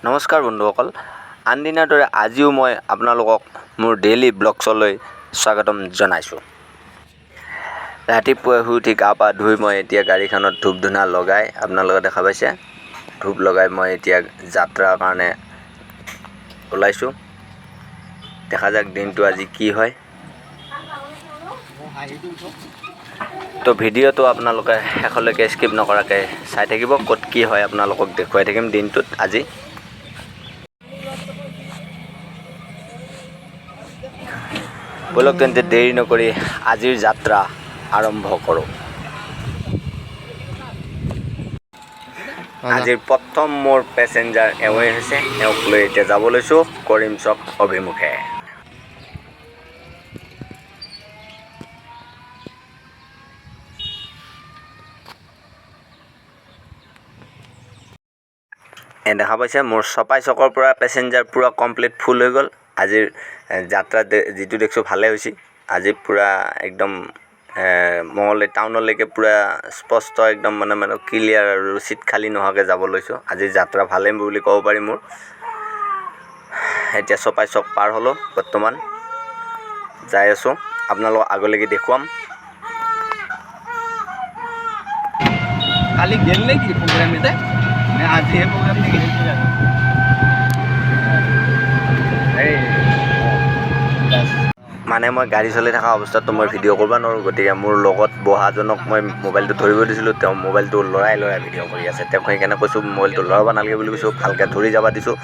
নমস্কাৰ বন্ধুসকল, আনদিনাৰ দৰে আজিও মই আপোনালোকক মোৰ ডেইলি ব্লগছলৈ স্বাগতম জনাইছোঁ। ৰাতিপুৱাই শুই উঠি গা পা ধুই মই এতিয়া গাড়ীখনত ধূপ ধূনা লগাই, আপোনালোকে দেখা পাইছে, ধূপ লগাই মই এতিয়া যাত্ৰাৰ কাৰণে ওলাইছোঁ। দেখা যাক দিনটো আজি কি হয়। তো ভিডিঅ'টো আপোনালোকে শেষলৈকে স্কিপ নকৰাকৈ চাই থাকিব, ক'ত কি হয় আপোনালোকক দেখুৱাই থাকিম দিনটোত আজি। ব'লক তেন্তে দেৰি নকৰি আজিৰ যাত্ৰা আৰম্ভ কৰোঁ। আজিৰ প্ৰথম মোৰ পেচেঞ্জাৰ এওঁৱেই হৈছে, এওঁক লৈ এতিয়া যাব লৈছোঁ কৰিমচক অভিমুখে। দেখা পাইছে মোৰ চপাই চকৰ পৰা পেচেঞ্জাৰ পূৰা কমপ্লিট ফুল হৈ গ'ল। আজিৰ যাত্ৰা যিটো দেখিছোঁ ভালে হৈছে। আজি পূৰা একদম মঙলদৈ টাউনলৈকে পূৰা স্পষ্ট একদম মানে মানে ক্লিয়াৰ আৰু চিট খালী নোহোৱাকৈ যাব লৈছোঁ। আজিৰ যাত্ৰা ভালেই বুলি ক'ব পাৰি মোৰ। এতিয়া চপাই চক পাৰ হ'লোঁ, বৰ্তমান যাই আছোঁ, আপোনালোকক আগলৈকে দেখুৱাম। কালি গেল নেকি প্ৰগ্ৰাম এটা নে আজিহে প্ৰগ্ৰাম নেকি? এই মানে মই গাড়ী চলাই থকা অৱস্থাততো মই ভিডিঅ' কৰিব নোৱাৰোঁ, গতিকে মোৰ লগত বহাজনক মই মোবাইলটো ধৰিব দিছিলোঁ। তেওঁ মোবাইলটো লৰাই লৰাই ভিডিঅ' কৰি আছে। তেওঁক সেইকাৰণে কৈছোঁ মোবাইলটো লৰাব নালাগে বুলি কৈছোঁ, ভালকৈ ধৰি যাব দিছোঁ,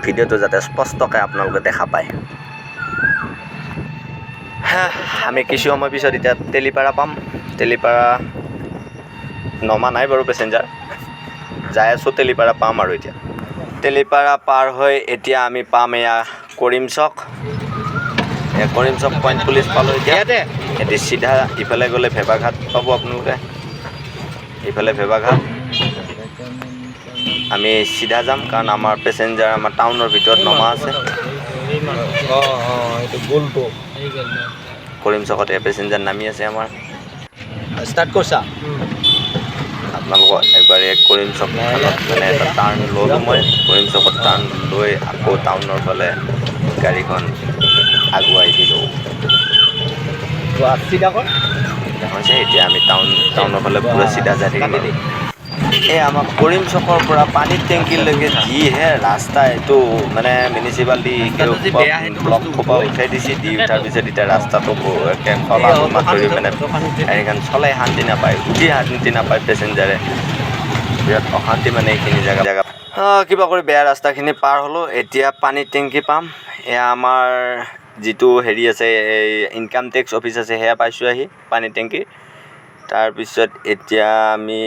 ভিডিঅ'টো যাতে স্পষ্টকৈ আপোনালোকে দেখা পায়। আমি কিছু সময় পিছত এতিয়া তেলিপাৰা পাম। তেলিপাৰা নমা নাই বাৰু পেচেঞ্জাৰ, যাই আছোঁ তেলিপাৰা পাম আৰু এতিয়া। তেলিপাৰা পাৰ হৈ এতিয়া আমি পাম এয়া কৰিমচক। এয়া কৰিমচক পইণ্ট পুলিচ পালোঁ এতিয়া। ইয়াতে এতিয়া চিধা ইফালে গ'লে ভেবাঘাট পাব আপোনালোকে, ইফালে ভেবাঘাট। আমি চিধা যাম কাৰণ আমাৰ পেচেঞ্জাৰ আমাৰ টাউনৰ ভিতৰত নমা আছে। অঁ অঁ এইটো গোলটো কৰিমচকত এয়া পেচেঞ্জাৰ নামি আছে আমাৰ। ষ্টাৰ্ট কৰিছা? আপোনালোকক একবাৰ এই কৰিমচকখনত মানে এটা টাৰ্ণ ল'লোঁ মই। কৰিমচকত টাৰ্ণ লৈ আকৌ টাউনৰ ফালে গাড়ীখন আগুৱাই দিলোঁ। চিধা কৰ। হৈছে এতিয়া আমি টাউনৰ ফালে পূৰা চিধা যাই থাকিম। আৰু এই আমাৰ কৰিমচকৰ পৰা পানীৰ টেংকিলৈকে যিহে ৰাস্তা, এইটো মানে মিউনিচিপালিটি ৰাস্তাটো যি বেয়া, সেইটো ব্লক বস্তু সোপা উঠাই দিছে। দি উঠাৰ পিছত এতিয়া ৰাস্তাটো একে খলা বমা ধৰি মানে গাড়ীখন চলাই শান্তি নাপায়, উঠি শান্তি নাপায় পেচেঞ্জাৰে, বিৰাট অশান্তি মানে এইখিনি জেগা জেগা কিবা কৰি বেয়া ৰাস্তাখিনি পাৰ হ'লোঁ। এতিয়া পানীৰ টেংকি পাম। এয়া আমাৰ যিটো হেৰি আছে, এই ইনকাম টেক্স অফিচ আছে, সেয়া পাইছোঁ আহি পানী টেংকিৰ। তাৰপিছত এতিয়া আমি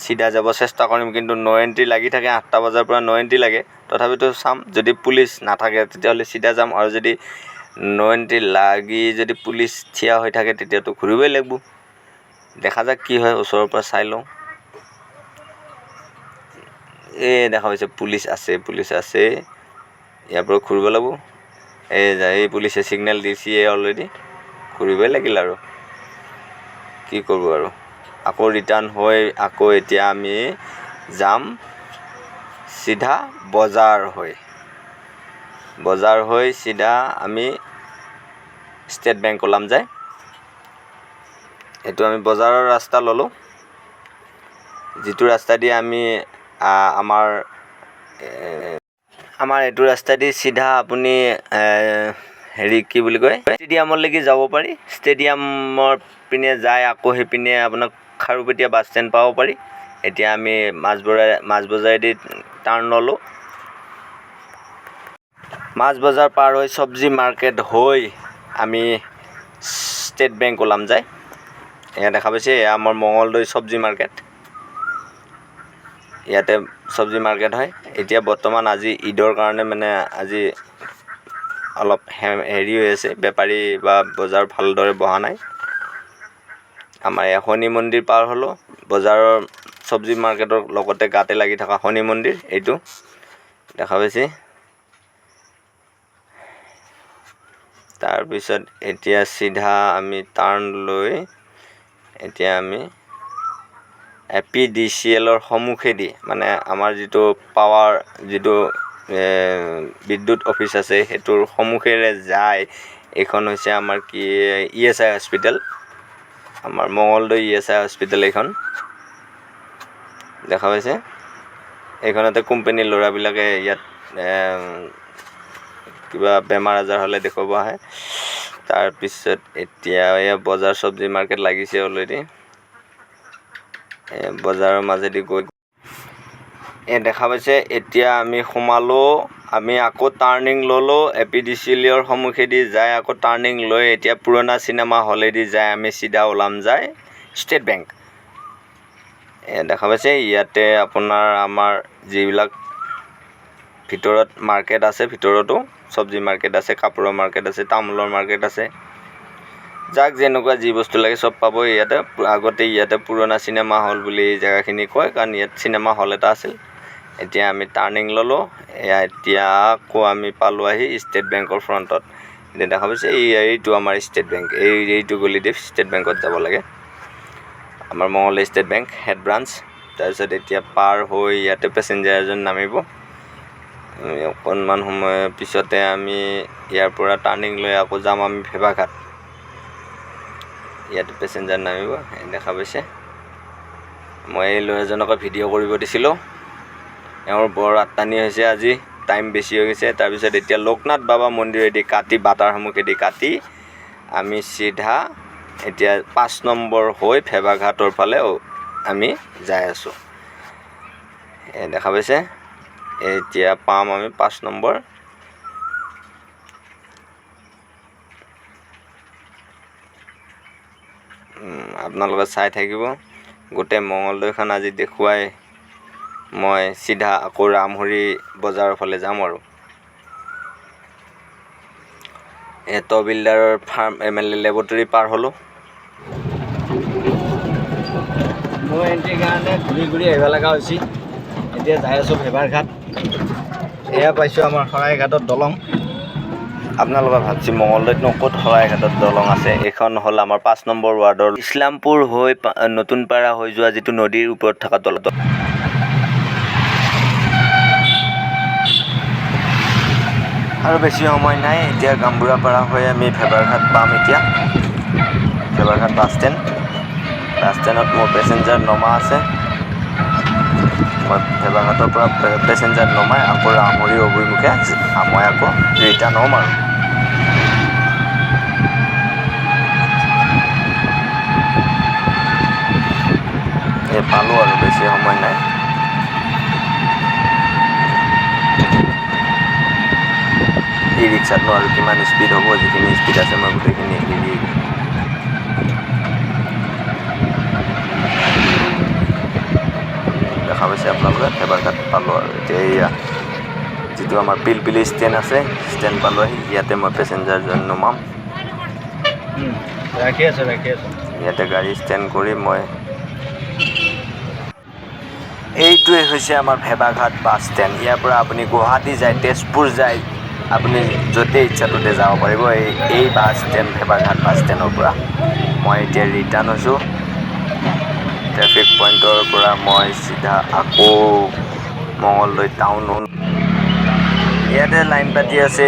চিধা যাব চেষ্টা কৰিম, কিন্তু ন' এণ্ট্ৰি লাগি থাকে, 8টা বজাৰ পৰা ন' এণ্ট্ৰি লাগে। তথাপিতো চাম, যদি পুলিচ নাথাকে তেতিয়াহ'লে চিধা যাম, আৰু যদি ন' এণ্ট্ৰি লাগি যদি পুলিচ থিয় হৈ থাকে তেতিয়াতো ঘূৰিবই লাগিব। দেখা যাক কি হয়, ওচৰৰ পৰা চাই লওঁ। এই দেখা পাইছে পুলিচ আছে, পুলিচ আছে, ইয়াৰ পৰা ঘূৰিব লাগিব। এই এই পুলিচে ছিগনেল দিছে অলৰেডি, ঘূৰিবই লাগিল আৰু কি কৰিব আৰু। আকৌ ৰিটাৰ্ণ হৈ আকৌ এতিয়া আমি যাম চিধা বজাৰ হৈ, বজাৰ হৈ চিধা আমি ষ্টেট বেংক ওলাম যায়। এইটো আমি বজাৰৰ ৰাস্তা ল'লোঁ, যিটো ৰাস্তা দি আমি আমাৰ আমাৰ এইটো ৰাস্তা দি চিধা আপুনি হেৰি কি বুলি কয়, ষ্টেডিয়ামলৈকে যাব পাৰি। ষ্টেডিয়ামৰ পিনে যায় আকৌ সেইপিনে আপোনাক খাৰুপেটীয়া বাছ ষ্টেণ্ড পাব পাৰি। এতিয়া আমি মাছ বজাৰেদি টাৰ্ণ ল'লোঁ। মাছ বজাৰ পাৰ হৈ চব্জি মাৰ্কেট হৈ আমি ষ্টেট বেংক ওলাম যায়। এয়া দেখা পাইছে, এয়া আমাৰ মঙলদৈ চব্জি মাৰ্কেট। ইয়াতে চব্জি মাৰ্কেট হয়। এতিয়া বৰ্তমান আজি ঈদৰ কাৰণে মানে আজি অলপ হেৰি হৈ আছে, বেপাৰী বা বজাৰ ভালদৰে বহা নাই। আমাৰ এয়া শনি মন্দিৰ পাৰ হ'লোঁ, বজাৰৰ চব্জি মাৰ্কেটৰ লগতে গাতে লাগি থকা শনি মন্দিৰ এইটো দেখা পাইছে। তাৰপিছত এতিয়া চিধা আমি টাৰ্ণ লৈ এতিয়া আমি APDCLৰ সন্মুখেদি, মানে আমাৰ যিটো পাৱাৰ, যিটো বিদ্যুৎ অফিচ আছে সেইটোৰ সন্মুখেৰে যায়। এইখন হৈছে আমাৰ কি ESI hospital, আমাৰ মঙলদৈ ESI hospital এইখন দেখা পাইছে। এইখনতে কোম্পানীৰ ল'ৰাবিলাকে ইয়াত কিবা বেমাৰ আজাৰ হ'লে দেখুৱাব আহে। তাৰপিছত এতিয়া এয়া বজাৰ চব্জি মাৰ্কেট লাগিছে অলৰেডি। বজাৰৰ মাজেদি গৈ দেখা পাইছে। এতিয়া আমি সোমালোঁ, আমি আকৌ টাৰ্ণিং ল'লোঁ, APDCLৰ সন্মুখেদি যায় আকৌ টাৰ্ণিং লৈ এতিয়া পুৰণা চিনেমা হলেদি যায় আমি চিধা ওলাম যায় ষ্টেট বেংক। দেখা পাইছে ইয়াতে আপোনাৰ আমাৰ যিবিলাক ভিতৰত মাৰ্কেট আছে, ভিতৰতো চব্জি মাৰ্কেট আছে, কাপোৰৰ মাৰ্কেট আছে, তামোলৰ মাৰ্কেট আছে, যাক যেনেকুৱা যি বস্তু লাগে চব পাব ইয়াতে। আগতে ইয়াতে পুৰণা চিনেমা হল বুলি এই জেগাখিনি কয়, কাৰণ ইয়াত চিনেমা হল এটা আছিল। এতিয়া আমি টাৰ্ণিং ল'লোঁ, এয়া এতিয়া আকৌ আমি পালোঁ আহি ষ্টেট বেংকৰ ফ্ৰণ্টত। এতিয়া দেখা পাইছে এইটো আমাৰ ষ্টেট বেংক, এইটো গলিদি ষ্টেট বেংকত যাব লাগে, আমাৰ Mangaldai state bank head branch. তাৰপিছত এতিয়া পাৰ হৈ ইয়াতে পেচেঞ্জাৰ এজন নামিব। অকণমান সময়ৰ পিছতে আমি ইয়াৰ পৰা টাৰ্ণিং লৈ আকৌ যাম আমি ভেবাঘাট। ইয়াতে পেচেঞ্জাৰ নামিব, দেখা পাইছে। মই এই ল'ৰাজনকে ভিডিঅ' কৰিব দিছিলোঁ, এওঁৰ বৰ আত্তানি হৈছে আজি, টাইম বেছি হৈ গৈছে। তাৰপিছত এতিয়া লোকনাথ বাবা মন্দিৰেদি কাটি, বাটাৰ সন্মুখেদি কাটি আমি চিধা এতিয়া 5 নম্বৰ হৈ ভেবাঘাটৰ ফালে আমি যাই আছোঁ। দেখা পাইছে, এতিয়া পাম আমি 5 নম্বৰ। আপোনালোকে চাই থাকিব গোটেই মঙলদৈখন আজি দেখুৱাই মই চিধা আকৌ ৰামহৰি বজাৰৰ ফালে যাম। আৰু এই তহবিলদাৰৰ ফাৰ্ম লেবৰেটৰী পাৰ হ'লোঁ। মই এণ্ট্ৰিৰ কাৰণে ঘূৰি ঘূৰি আহিব লগা হৈছে। এতিয়া যাই আছোঁ ভেবাৰঘাট। এয়া পাইছোঁ আমাৰ শৰাইঘাটৰ দলং। আপোনালোকে ভাবছি মঙলদৈতনো ক'ত শৰাইঘাটৰ দলং আছে। এইখন হ'ল আমাৰ 5 নম্বৰ ৱাৰ্ডৰ ইছলামপুৰ হৈ নতুনপাৰা হৈ যোৱা যিটো নদীৰ ওপৰত থকা দলং। আৰু বেছি সময় নাই, এতিয়া গামবুঢ়াপাৰা হৈ আমি ভেবাৰঘাট পাম। এতিয়া ভেবাৰঘাট বাছ ষ্টেণ্ড, বাছ ষ্টেণ্ডত মোৰ পেচেঞ্জাৰ নমা আছে। মই ভেবাঘাটৰ পৰা পেচেঞ্জাৰ নমাই আকৌ ৰামহৰি অভিমুখে মই আকৌ ৰিটাৰ্ণ হ'ম। আৰু এই পালোঁ, আৰু বেছি সময় নাই। ই ৰিক্সাতনো আৰু কিমান স্পীড হ'ব, যিখিনি স্পীড আছে মই গোটেইখিনি এৰি দেখা পাইছে আপোনালোকে। ভেবাৰঘাট পালোঁ। আৰু এতিয়া এয়া যিটো আমাৰ পিলপিলি ষ্টেণ্ড আছে, ষ্টেণ্ড পালোঁ আহি। ইয়াতে মই পেচেঞ্জাৰজন নমাম। ৰাখি আছোঁ, ৰাখি আছোঁ। ইয়াতে গাড়ী ষ্টেণ্ড কৰি মই এইটোৱে হৈছে আমাৰ ভেবাঘাট বাছ ষ্টেণ্ড। ইয়াৰ পৰা আপুনি গুৱাহাটী যায়, তেজপুৰ যায়, আপুনি য'তেই ইচ্ছা ত'তে যাব পাৰিব এই বাছ ষ্টেণ্ড, ভেবাঘাট বাছ ষ্টেণ্ডৰ পৰা। মই এতিয়া ৰিটাৰ্ণ হৈছোঁ ট্ৰেফিক পইণ্টৰ পৰা। মই চিধা আকৌ মঙলদৈ টাউন। ইয়াতে লাইন পাতি আছে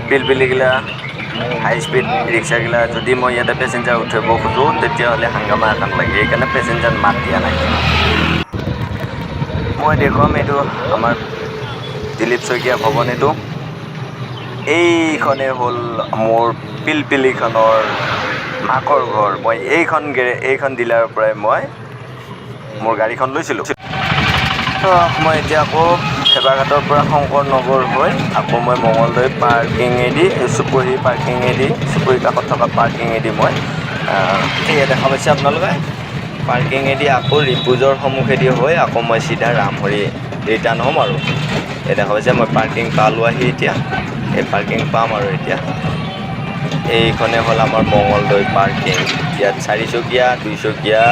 পিলপিলিগিলা, হাই স্পীড ৰিক্সাগিলা। যদি মই ইয়াতে পেচেঞ্জাৰ উঠাব খোজোঁ তেতিয়াহ'লে হাংগামা এখন লাগে, সেইকাৰণে পেচেঞ্জাৰ মাত দিয়া নাই। মই দেখুৱাম এইটো আমাৰ দিলীপ শইকীয়া ভৱন। এইটো এইখনেই হ'ল মোৰ পিলপিলিখনৰ মাকৰ ঘৰ। মই এইখন ডিলাৰৰ পৰাই মই মোৰ গাড়ীখন লৈছিলোঁ। মই এতিয়া আকৌ ভেবাঘাটৰ পৰা শংকৰ নগৰ হৈ আকৌ মই মঙলদৈ পাৰ্কিঙেদি, চুপহি পাৰ্কিঙেদি, চুপহিৰ কাষত থকা পাৰ্কিঙেদি মই এয়া দেখা পাইছে আপোনালোকে, পাৰ্কিঙেদি আকৌ ৰিপুজৰ সন্মুখেদি হৈ আকৌ মই চিধা ৰামহৰি ৰিটাৰ্ণ হ'ম। আৰু এই দেখা পাইছে মই পাৰ্কিং পালোঁ আহি, এতিয়া এই পাৰ্কিং পাম। আৰু এতিয়া এইখনে হ'ল আমাৰ মঙলদৈ পাৰ্কিং। ইয়াত চাৰিচকীয়া, দুইচকীয়া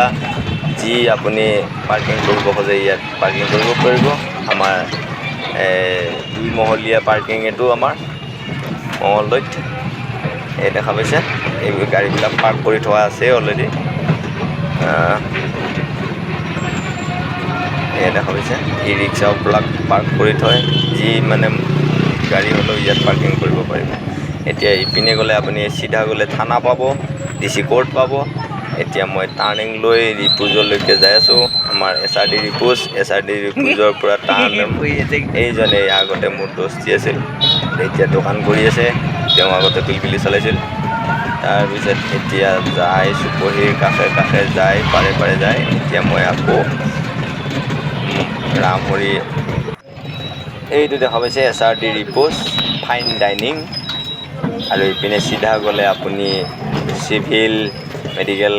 যি আপুনি পাৰ্কিং কৰিব খোজে ইয়াত পাৰ্কিং কৰিব পাৰিব। আমাৰ দুইমহলীয়া পাৰ্কিং এইটো আমাৰ মঙলদৈত। এই দেখা পাইছে এই গাড়ীবিলাক পাৰ্ক কৰি থোৱা আছে অলৰেডি। এয়া দেখা পাইছে, ই ৰিক্সাবিলাক পাৰ্ক কৰি থয়, যি মানে গাড়ী হ'লেও ইয়াত পাৰ্কিং কৰিব পাৰিব। এতিয়া ইপিনে গ'লে আপুনি চিধা গ'লে থানা পাব, ডিচি কোৰ্ট পাব। এতিয়া মই টাৰ্ণিং লৈ ৰিপুজলৈকে যাই আছোঁ। আমাৰ SRD ৰিপুজ, SRD ৰিপুজৰ পৰা টাৰ্ণ। এইজনে আগতে মোৰ দোস্তি আছিল, এতিয়া দোকান কৰি আছে। তেওঁ আগতে পিলপিলি চলাইছিল। তাৰপিছত এতিয়া যায় চুপহীৰ কাষে কাষে যায়, পাৰে পাৰে যায়। এতিয়া মই আকৌ ৰামহৰি, এইটো দেখা পাইছে SRD ৰিপ'জ ফাইন ডাইনিং। আৰু ইপিনে চিধা গ'লে আপুনি চিভিল মেডিকেল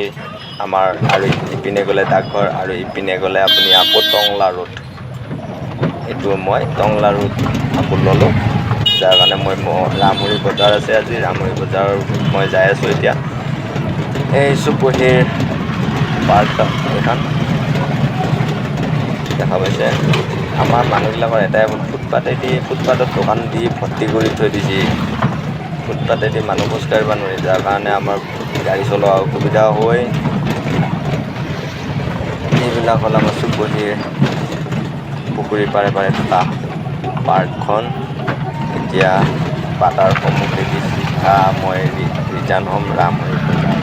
আমাৰ, আৰু ইপিনে গ'লে ডাকঘৰ, আৰু ইপিনে গ'লে আপুনি আকৌ টংলা ৰোড। এইটো মই টংলা ৰোড আকৌ ল'লোঁ, যাৰ কাৰণে মই ৰামহৰি বজাৰ আছে আজি, ৰামহৰি বজাৰত মই যাই আছোঁ এতিয়া। এই চুপহীৰ পাৰ্ক এইখন দেখা পাইছে। আমাৰ মানুহবিলাকৰ এটাই ভুল, ফুটপাথত দোকান দি ভৰ্তি কৰি থৈ দিছে। ফুটপাথেদি মানুহ খোজ কাঢ়িব নোৱাৰি, যাৰ কাৰণে আমাৰ গাড়ী চলোৱা অসুবিধা হয়। এইবিলাক হ'ল আমাৰ চুপহীৰ পুখুৰীৰ পাৰে পাৰে থকা পাৰ্কখন। এতিয়া বাটাৰ সন্মুখেদি চিধা মই ৰিটাৰ্ণ হ'ম ৰামহৰি বজাৰ।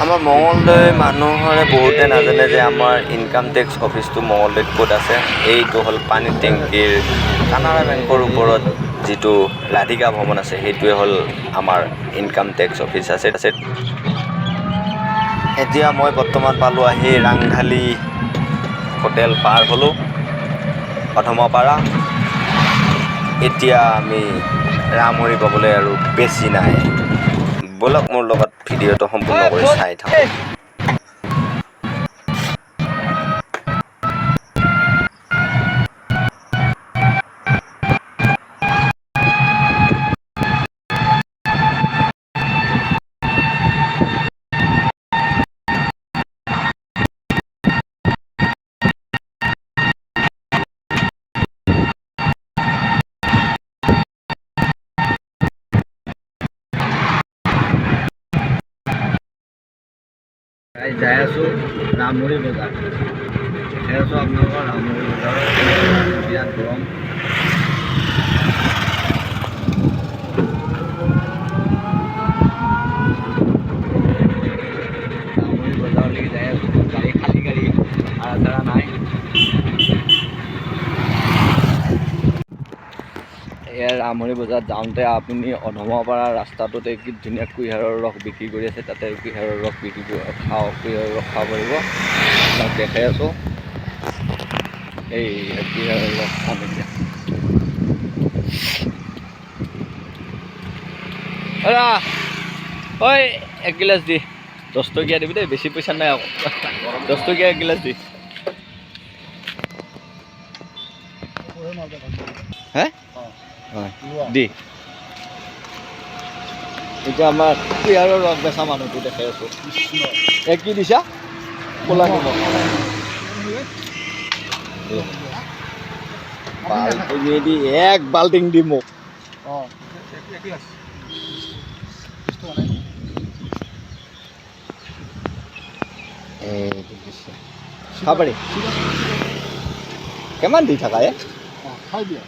আমাৰ মঙলদৈ মানুহৰে বহুতে নাজানে যে আমাৰ ইনকাম টেক্স অফিচটো মঙলদৈত ক'ত আছে। এইটো হ'ল পানী টেংকীৰ কানাড়া বেংকৰ ওপৰত যিটো ৰাধিকা ভৱন আছে, সেইটোৱে হ'ল আমাৰ ইনকাম টেক্স অফিচ আছে। এতিয়া মই বৰ্তমান পালোঁ আহি ৰাংঢালি হোটেল পাৰ হ'লোঁ, অধমাপাৰা। এতিয়া আমি ৰামহৰি পাবলৈ আৰু বেছি নাই। ব'লক মোৰ লগত ভিডিঅ'টো সম্পূৰ্ণ কৰি চাই থাকক। যাই আছোঁ ৰামহৰি বজাৰ, দেখাই আছোঁ আপোনালোকৰ ৰামহৰি বজাৰৰ বিৰাট গৰম। ৰামহৰি বজাৰলৈকে যাই আছোঁ। গাড়ী খালী গাড়ী, ভাড়া চাড়া নাই। এয়া ৰামহৰি বজাৰত যাওঁতে আপুনি অধমাপাৰা ৰাস্তাটোতে কি ধুনীয়া কুঁহিয়াৰৰ ৰস বিক্ৰী কৰি আছে, তাতে কুঁহিয়াৰৰ ৰস বিক্ৰী কৰি খাওঁ, কুঁহিয়াৰৰ ৰস খাব পাৰিব। আপোনাক দেখাই আছোঁ, এই কুঁহিয়াৰৰ ৰস খাম এতিয়া। ঐ এক গিলাচ দি, 10 টকীয়া দিবি দেই, বেছি পইচা নাই আকৌ, 10 টকীয়া এক গিলাচ দি। হে হয় দি। এতিয়া আমাৰ কুঁহিয়াৰৰ ৰস বেচা মানুহটো দেখাই আছোঁ। এক কি দিছা? ক'লা নিমখ। বাল্টিঙেদি এক বাল্টিং দি মোক। এইটো দিছে, খাব পাৰি। কিমান দি থাকা এ? খাই দিয়া।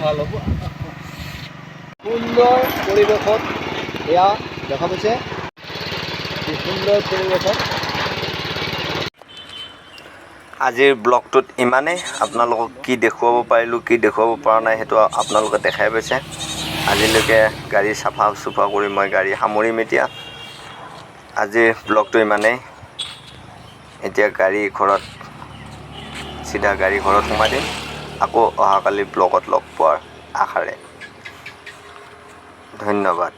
ভাল হ'ব। সুন্দৰ পৰিৱেশত এয়া দেখা পাইছে, সুন্দৰ পৰিৱেশত। আজিৰ ব্লগটোত ইমানেই। আপোনালোকক কি দেখুৱাব পাৰিলোঁ, কি দেখুৱাব পৰা নাই সেইটো আপোনালোকে দেখাই পাইছে। আজিলৈকে গাড়ী চাফা চুফা কৰি মই গাড়ী সামৰিম এতিয়া। আজিৰ ব্লগটো ইমানেই। এতিয়া গাড়ী ঘৰত, চিধা গাড়ী ঘৰত সোমাই দিম। আকৌ অহাকালি ব্লগত লগ পোৱাৰ আশাৰে। ধন্যবাদ।